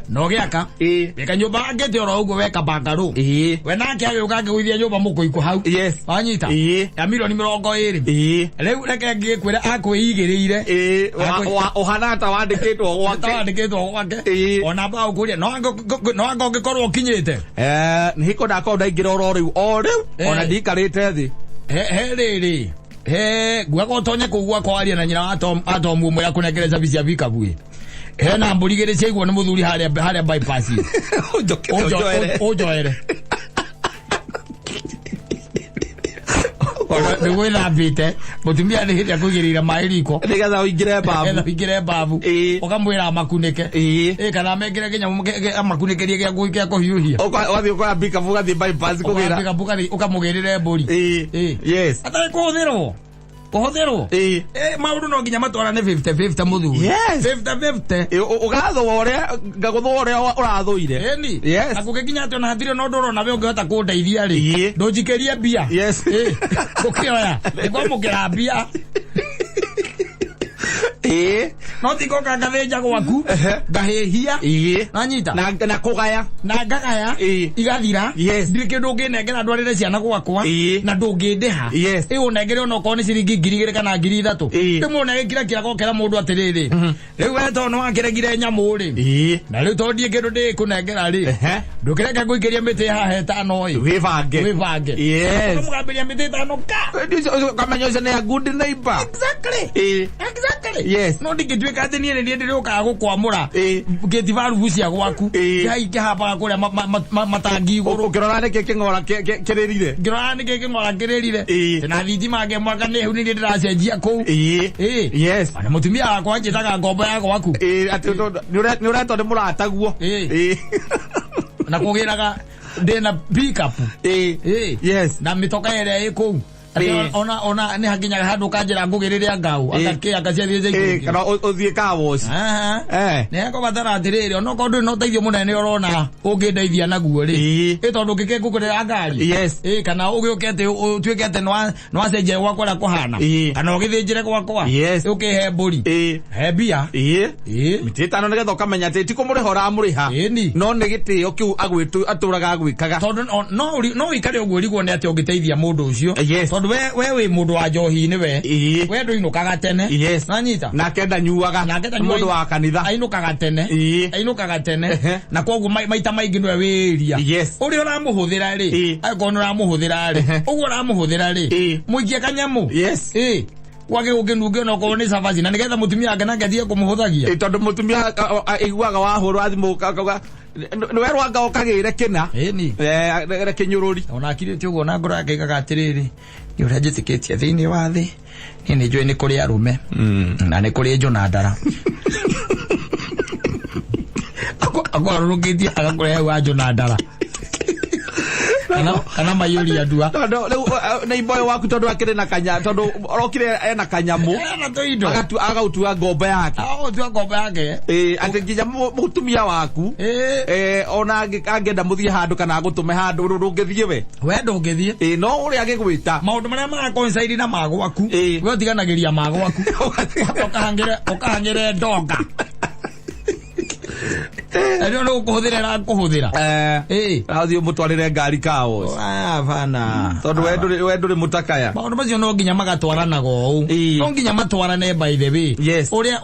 Na ũgĩaka. Ĩ. Wĩka nyũmba angĩte oro ũguo weka bangarũ. Ĩ. We nake agĩũka akĩgũithia nyũmba mũkũikũ hau. Yes. Wanyita? Ĩ. Ya milioni 20. Ĩ. Rĩu reke ngĩkwĩre akwĩigĩrĩire. Ĩ. Ũhana ta wandĩkĩtwo gwake. Wandĩkĩtwo gwake. Ĩ. Ona mbaũ kũrĩa no anga ũngĩkorwo ũkinyĩte. Nĩ hiko ndakorwo ndaingĩra oro rĩu o rĩu Eh. ona ndiikarĩte thĩ. He rĩrĩ. He nguaga ũtonye kũu gwakwa warie na nyina wa Tom Tom ũmwe akũnengere cabi cia pickup ĩ. Hena mbũri igĩrĩ ciaigwo nĩ mũthuri harĩa bypass. Ũnjoke ũnjoere. Ũnjoere. Nĩ gwĩthambĩte mũtumia nĩ hĩndĩ akũigĩrĩire maĩ riko Nĩgetha ũingĩre nĩgetha babu. ũingĩre babu. Ĩ. Ũkamwĩra amakunĩke. Ĩ. Ĩ, kana mekĩre kĩnyamũ amakunĩkĩrie gĩa kũhiũhia. Ũgathiĩ ũkoya pickup ũgathiĩ bypass kũgĩra. Ũgambĩka ũgathiĩ ũkamũgĩrĩre mbũri. Ĩ. Ĩ. Yes. Atarĩ kũhũthĩrwo. Kũhũthĩrwo. Ĩ. Ĩ, maũndũ no nginya matwarane 50-50 mũthuri. Yes. 50-50. Ĩ, ũgathũa ũrĩa ngagũthũa ũrĩa ũrathũire. Ĩni. Yes. Na kũgĩkinya atĩ ona hatirĩ ona ũndũ ũrona we ũngĩhota kũndeithia rĩ. Ĩ. Ndũnjikĩrie mbia. Yes. Ĩ. Ngũkĩoya. Nĩngwamũkĩra mbia. Ĩĩ. No ti ngoka ngathĩnja gwaku, ngahĩhia. Ĩĩ. Nanyita. Na kũgaya. Na ngagaya. Ĩĩ. Igathira. Yes. Ndirĩ kĩndũ ũngĩnengera ndwarĩre ciana gwakwa. Ĩĩ. Na ndũngĩndĩha. Yes. Ĩ ũnengere onokorwo nĩ ciringi 2,000 kana 3,000. Ĩĩ. Rĩmwe ũnegĩkira kĩrago ũkera mũndũ atĩrĩrĩ, rĩu we tondũ nĩwakĩregire nyamũ rĩ, Ĩĩ. na rĩu tondũ ndiĩ kĩndũ ndĩkũnengera rĩ, Ehe. ndũkĩreke ngũikĩrie mĩtĩ haha ĩtano ĩ. Wĩbange. Wĩbange. Yes. Ũkamũgambĩria mĩtĩ ĩtano ka. Ũkamenya ũcio nĩ a good neighbor. Exactly. Ĩĩ. Exactly. Yes. No ndingĩtuĩka atĩ niĩ nĩ niĩ ndĩrĩũkaga gũkwamũra Ĩĩ. ngĩti barubu cia gwaku. Ĩĩ. Kĩhaingĩhambaga kũrĩa matangi igũrũ. Ũkĩrora nĩkĩ kĩng'ora kĩrĩrire. Ngĩrora nĩkĩ kĩng'ora kĩrĩrire. Ĩĩ. Na thitima ngĩmwaka nĩ hau nĩ niĩ ndĩracenjia kũu. Ĩĩ. Ĩĩ. Yes. Ona mũtumia wakwa anjĩtaga ngombo ya gwaku. Ĩĩ, atĩ nĩ ũretwo nĩ mũrataguo. Ĩĩ. Ĩĩ. Na kũgĩraga ndĩna pick-up. Ĩĩ. Ĩĩ. Yes. Na mĩtoka ĩrĩa ĩ kũu. Atĩ Ĩĩ. ona nĩ hakinyaga handũ ũkanjĩra ngũgĩrĩre ngau. Ĩĩ. Akakĩ akaciathiĩ Ĩĩ, kana ũthiĩ car wash. Aha. Eh. Nĩ hekũbatara atĩrĩrĩ, onokorwo ndũrĩ na ũteithio mũnene ũrona ũngĩndeithia naguo rĩ. Ĩĩ. Ĩ tondũ ũngĩke ngũgũrĩra ngari. Yes. Ĩ kana ũgĩũke atĩ ũtuĩke atĩ nĩwacenjia gwakwa ũrĩa kũhana. Ĩĩ. Kana ũgĩthĩnjĩre gwakwa. Yes. Ũkĩhe mbũri. Ĩĩ. He mbia. Ĩĩ. Ĩĩ. Mĩtĩ ĩtano nĩgetha ũkamenya atĩ ti kũmũrĩha ũramũrĩha. Ĩni. No nĩ gĩtĩo kĩu atũraga agwĩkaga. Tondũ no ũikare ũguo ũrigwo nĩ atĩ ũngĩteithia mũndũ ũcio. Yes. Tondũ we wĩ mũndũ wa njohi-inĩ we. Ĩĩ. We ndũinũkaga tene. Yes. Nanyita. Nake ndanyuaga. Nake Nĩ mũndũ wa kanitha. Ainũkaga tene. Ĩĩ. Ainũkaga tene. Ehe. Na koguo maita maingĩ nĩwe wĩria. Yes. Ũrĩa ũramũhũthĩra rĩ, Ĩĩ. angĩkorwo nĩ ũramũhũthĩra rĩ, Ehe. ũguo ũramũhũthĩra rĩ, Ĩĩ. mũikie kanyamũ. Yes. Ĩĩ. Gwake gũkĩnunge onokorwo nĩ cabaci na nĩgetha mũtumia wake nake atige kũmũhũthagia. Ĩ, tondũ mũtumia aiguaga wahũrwo thimũ akauga nĩwe rwanga ũkagĩre kĩna. Ĩni. Eh, kĩnyũrũri. Ona akirĩte ũguo na ngoro yake ĩgaga atĩrĩrĩ, nĩ ũrĩa njĩtĩkĩtie thĩinĩ wa thĩ, niĩ nĩ njũĩ nĩ kũrĩ arũme na nĩ kũrĩ njũna ndara. Akwarũrũkĩtie agakũrehe hau wa njũna ndara. Kana maiyũria ndua. Tondũ rĩu neighbor ũyũ waku tondũ akĩrĩ na kanya tondũ orokire ena kanyamũ Ena tũindo. Agautua ngombo yake. Agautua ngombo yake. Ĩĩ, atĩ nginya mũtumia waku, Ĩĩ. ona angĩenda mũthiĩ handũ kana agũtũme handũ ndũngĩthiĩ we. We ndũngĩthiĩ. Ĩĩ, no ũrĩa agĩgwĩta. Maũndũ marĩa maracoincide na magwaku. Ĩĩ. We ũtiganagĩria magwaku. Ũkahang'ĩre ndonga. Rĩu nĩ gũkũhũthĩra ĩrakũhũthĩra. Eh. Ĩĩ. Athiĩ ũmũtwarĩre ngari car wash. Ah, bana. Tondũ we ndũrĩ mũtakaya. Maũndũ macio no nginya magatwaranaga ũũ. Ĩĩ. No nginya matwarane by the way. Yes. Ũrĩa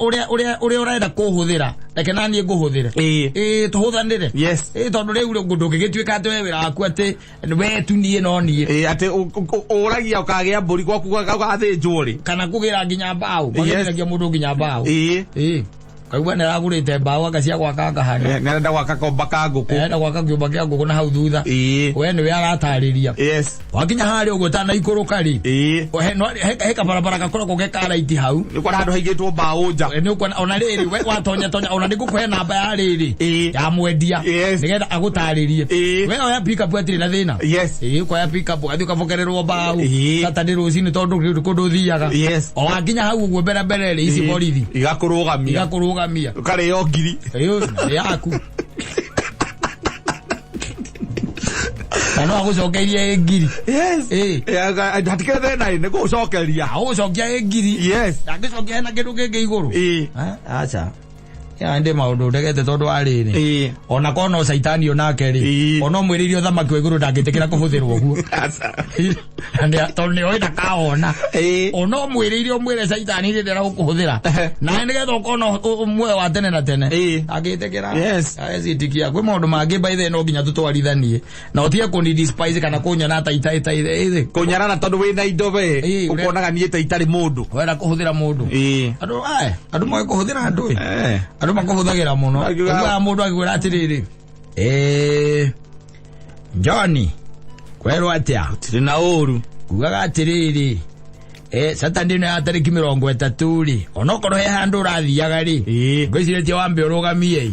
ũrenda kũhũthĩra, reke na niĩ ngũhũthĩre. Ĩĩ. Ĩĩ, tũhũthanĩre. Yes. Ĩĩ, tondũ rĩu ndũngĩgĩtuĩka atĩ we wĩra waku atĩ we tu niĩ no niĩ. Ĩĩ, atĩ ũragia ũkagĩa mbũri gwaku gũgathĩnjwo rĩ. Kana kũgĩra nginya mbaũ. Yes. Magĩragia mũndũ nginya mbaũ. Ĩĩ. Ĩĩ. Kaigua nĩ aragũrĩte mbaũ anga cia gwaka ngahana. Nĩ arenda gwaka komba ka ngũkũ. Arenda gwaka kĩũmba kĩa ngũkũ na hau thutha. Ĩĩ. We nĩwe aratarĩria. Yes. Wakinya harĩa ũguo ũtanaikũrũka rĩ. Ĩĩ. He kabarabara gakoragwo ge ka raiti hau. Nĩ ũkuona handũ haigĩtwo mbaũ nja. Nĩ ũkuona ona rĩrĩ we watonya tonya ona nĩ ngũkũhe namba ya rĩrĩ. Ĩĩ. Ya mwendia. Yes. Nĩgetha agũtarĩrie. Ĩĩ. We oya pick up hatirĩ na thĩna. Yes. Ĩĩ, ũkoya pick up ũgathiĩ ũkabokererwo mbaũ. Ĩĩ. Saturday rũcinĩ tondũ ndũrĩ kũndũ ũthiaga. Yes. O wakinya hau ũguo mbere mbere rĩ ici Ĩĩ. borithi. Igakũrũgamia. Igakũrũgamia. Ũkarĩo ngiri. Ĩĩ, nĩ yaku. Na no agũcokeirie ĩ ngiri. Yes. Ĩĩ. Hatikĩrĩ thĩna ĩ, nĩ gũgũcokeria. Agũcokia ĩ ngiri. Yes. Ndangĩcokia hena kĩndũ kĩngĩ igũrũ. Ĩĩ. Aca. Ya ndĩ maũndũ ndegete tondũ wa rĩrĩ. Ĩĩ. Ona korwo no caitani onake rĩ. Ĩĩ. Ona ũmwĩrĩire ũthamaki wa igũrũ ndangĩtĩkĩra kũhũthĩrwo ũguo. Aca. Tondũ nĩ oĩ ndakawona. Ĩĩ. Ona ũmwĩrĩire ũmwĩre caitani rĩ ndĩra gũkũhũthĩra. Nawe nĩgetha ũkona muoyo wa tene na tene. Ĩĩ. Angĩtĩkĩra. Yes. Ecitikia kwĩ maũndũ mangĩ by the way no nginya tũtwarithanie. Na ũtige kũni despise kana kũnyona ta ita. Kũnyarara tondũ wĩna indo we. Ĩĩ, Ũkonaga niĩ ta itarĩ mũndũ. Wenda kũhũthĩra mũndũ. Ĩĩ. Andũ ae, andũ moĩ kũhũthĩra andũ ĩ. Eh. Andũ makũhũthagĩra mũno. Akiuga- Ũiguaga mũndũ akĩkwĩra atĩrĩrĩ. John, kwerwo atĩa? Tirĩ na ũru. Kugaga atĩrĩrĩ. Saturday ĩno ya tarĩki 30 rĩ, onokorwo he handũ ũrathiaga rĩ, Ĩĩ. ngwĩcirĩtie wambe ũrũgamie ĩ.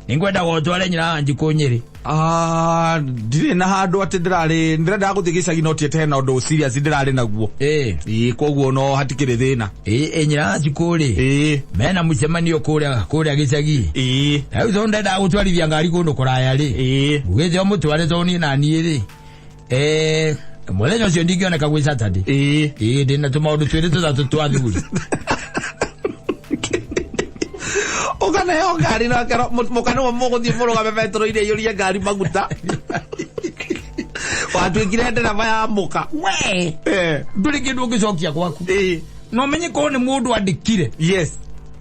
Nĩngwendaga ũtware nyina wa Njikũ Nyĩrĩ. Ndirĩ na handũ atĩ ndĩrarĩ, ndĩrendaga gũthiĩ gĩcagi no tiĩte hena ũndũ serious ndĩrarĩ naguo. Ĩĩ. Ĩĩ, koguo no hatikĩrĩ thĩna. Ĩĩ, nyina wa Njikũ rĩ, Ĩĩ. mena mũcemanio kũrĩa gĩcagi. Ĩĩ. Na rĩu tondũ ndendaga gũtwarithia ngari kũndũ kũraya rĩ, Ĩĩ. ngugĩte ũmũtware tondũ niĩ na niĩ rĩ, mũthenya ũcio ndingĩoneka gwĩ Saturday. Ĩĩ. Ĩĩ, ndĩna tũmaũndũ twĩrĩ tũtatũ twa thuri. Ũkaneo ngari na kero mũka nĩwe mũgũthiĩ mũrũgame betũrũ-inĩ aiyũrie ngari maguta. Watuĩkire ndereba ya mũka. We ndũrĩ kĩndũ ũngĩcokia gwaku. No menye korwo nĩ mũndũ andĩkire.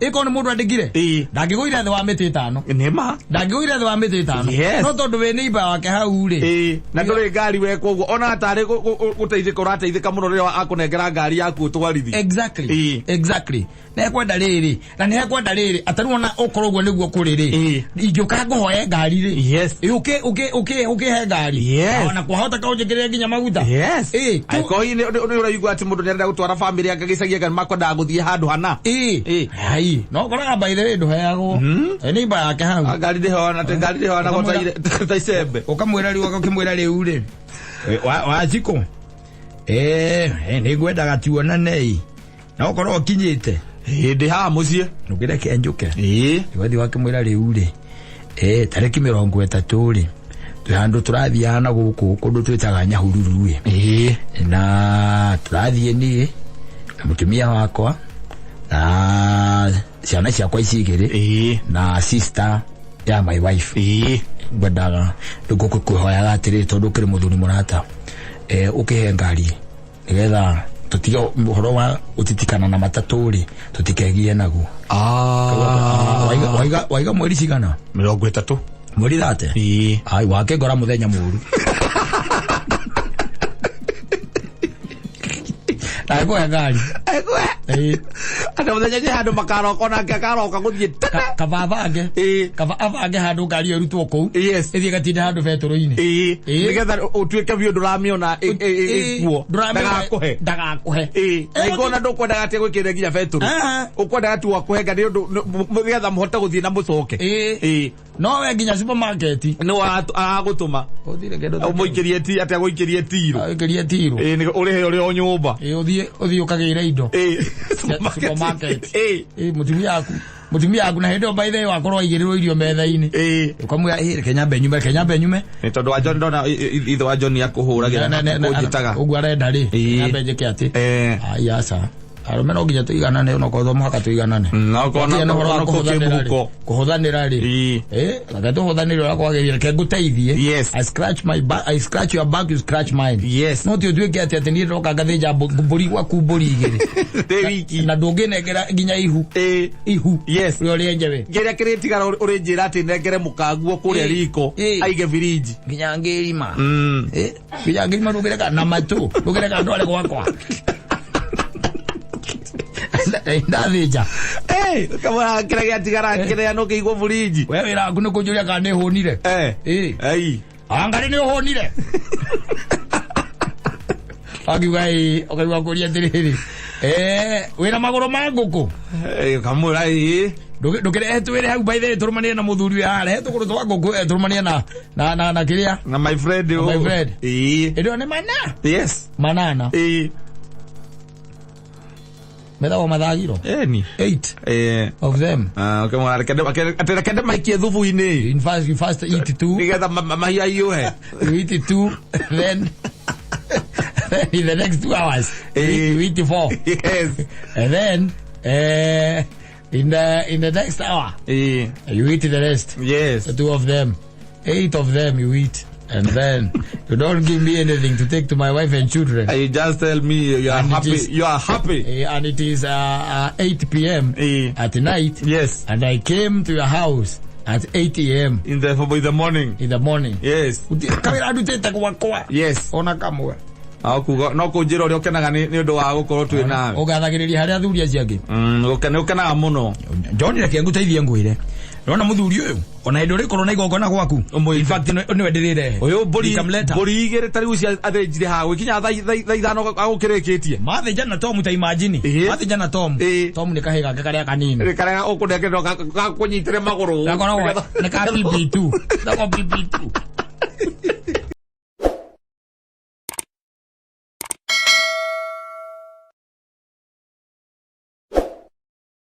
Ĩkorwo nĩ mũndũ andĩkire, ndangĩgũire thĩ wa mĩtĩ 5. Nĩ ma. Ndangĩgũire thĩ wa mĩtĩ 5. No tondũ wĩ neighbor wake hau rĩ. Na ndũrĩ ngari we, koguo ona tarĩ gũteithĩka ũrateithĩka mũno rĩrĩa akũnengera ngari yaku ũtwarithi. Exactly. Nĩ ekwenda rĩrĩ na nĩ ekwenda rĩrĩ atarĩ ona ũkorwo ũguo nĩguo kũrĩ rĩ, ingĩũka ngũhoe ngari rĩ, ũke ũke ũke ũkĩhe ngari. Ona kwahota kaũnjĩkĩrĩre nginya maguta. Angĩkorwo hihi nĩ ũraigua atĩ mũndũ nĩarenda gũtwara bamĩrĩ yake gĩcagi anga makwendaga gũthiĩ handũ hana. Hai, no koraga by the way ndũheagwo. Nĩ imba yake hau. Ngari ndĩhoana ngari ndĩhoanagwo ta icembe. Ũkamwĩra rĩu, ũkĩmwĩra rĩu rĩ, Wanjikũ, nĩ ngwendaga tuonane, na ũkorwo ũkinyĩte. Ndĩ haha mũciĩ. Ndũkĩreke njũke. Ũgathiĩ wakĩmwĩra rĩu rĩ, tarĩki 30 rĩ, twĩ handũ tũrathiaga na gũkũ kũndũ twĩtaga Nyahururu ĩ, na tũrathiĩ niĩ na mũtumia wakwa na ciana ciakwa ici igĩrĩ na sister ya my wife. Ngwendaga ngũkũhoyaga atĩrĩrĩ, tondũ ũkĩrĩ mũthuri mũrata, ũkĩhe ngari nĩgetha tũtige ũhoro wa gũtitikana na matatũ rĩ, tũtikegie naguo. Waiga mweri cigana? 30. Mweri 30. Ai, wakĩngora mũthenya mũru na ĩkũhe ngari. Atĩ mũthenya nĩ handũ makaroka onake akaroka gũthiĩ tene. Kaba abange. Kaba abange handũ ngari ĩyo ĩrutwo kũu, ĩthiĩ ĩgatinde handũ betũrũ-inĩ. Nĩgetha ũtuĩke biũ ndũramĩona ĩkuo. Ndagakũhe. Ndagakũhe. Na ingĩona ndũkwendaga atĩ gwĩkĩrĩre nginya betũrũ, ũkwendaga tu akũhe ngari nĩ ũndũ nĩgetha mũhote gũthiĩ na mũcoke. No we nginya supermarket Nĩ aragũtũma. Ũthire kĩndũ ta kĩu. Ũmũikĩrie ti atĩ agũikĩrie tirũ. Agũikĩrie tirũ. Nĩ ũrĩhe ũrĩ o nyũmba. Ũthiĩ ũkagĩre indo supermarket. Mũtumia waku na hĩndĩ ĩyo by the way wakorwo aigĩrĩrwo irio metha-inĩ, ũkamwĩra, "Reke nyambe nyume, reke nyambe nyume." Nĩ tondũ wa John ndona ithe wa John akũhũragĩra na kũnjĩtaga. Ũguo arenda rĩ, nyambe njĩke atĩ. Ai, aca, arũme no nginya tũiganane, onokorwo to mũhaka tũiganane. Na okorwo Gũtirĩ na ũhoro wa onokorwo kwĩ kũhũthanĩra rĩ. mũhuko. Kũhũthanĩra rĩ, reke tũhũthanĩre ũrĩa kwagĩrĩire, reke ngũteithie. I scratch my back, I scratch your back, you scratch mine. No ti ũtuĩke atĩ niĩ ndoka ngathĩnja mbũri gwaku mbũri 2 Ndĩ wiki. na ndũngĩnengera nginya ihu. Ihu ũrĩa ũrĩenje we. Kĩrĩa kĩrĩtigara ũrĩnjĩra atĩ nengere mũkaguo kũrĩa riko aige birinji. Nginya ngĩrima. Nginya ngĩrima ndũngĩreka na matũ ndũngĩreka ndware gwakwa ndathĩnja. Kamũra kĩrĩa gĩatigara kĩrĩa no kĩigwo burinji. We wĩra waku nĩ kũnjũria kana nĩ hũnire. Ei. Angarĩ nĩ ũhũnire, akiuga ĩ, ũkaigua kũria atĩrĩrĩ, wĩna magũrũ ma ngũkũ. Kamũra ĩ. Ndũkĩrehe twĩre hau by the way tũrũmanie na mũthuri wĩ haha, rehe tũgũrũ twa ngũkũ, tũrũmanie na kĩrĩa. Na my friend. Na my friend. Ĩndĩ ĩyo nĩ mana. 8. Methagwo mathagiro. Eni. 8 of them. Ah, ũkĩmwĩra atĩ reke ndĩmaikie thubu-inĩ. In fact, you first eat 2. Nĩgetha mahiũ aiyũhe. You eat 2, then in the next 2 hours you eat 4. And then in the next hour you eat the rest. The 2 of them, 8 of them you eat, and then you don't give me anything to take to my wife and children. You just tell me you are And it happy. You are happy. And it is 8 p.m. At night. And I came to your house at 8 a.m. In the morning. In the morning. Kawĩra ndutĩte gwakwa. Ona kamwe. Kuga no kũnjĩra ũrĩa ũkenaga nĩ ũndũ wa gũkorwo twĩ nawe. Ũgathagĩrĩria harĩa athuri acio angĩ. Nĩ ũkenaga mũno. John, reke ngũteithie ngwĩre, nona mũthuri ũyũ ona hĩndĩ ũrĩkorwo na igongona gwaku. Ũmwĩte. In fact, nĩwe ndĩrĩrehe. Ũyũ mbũri Nikamleta. mbũri 2 ta rĩu cia athĩnjire haha gwĩkinya thaa 5 agũkĩrĩkĩtie. Mathĩnja na Tom, ta imagine. Mathĩnja na Tom. Tom nĩ kahĩ gake karĩa kanini. Karĩa ũkũnengerwo gakũnyitĩre magũrũ. Gakoragwo nĩ ka PP2, gakoragwo PP2.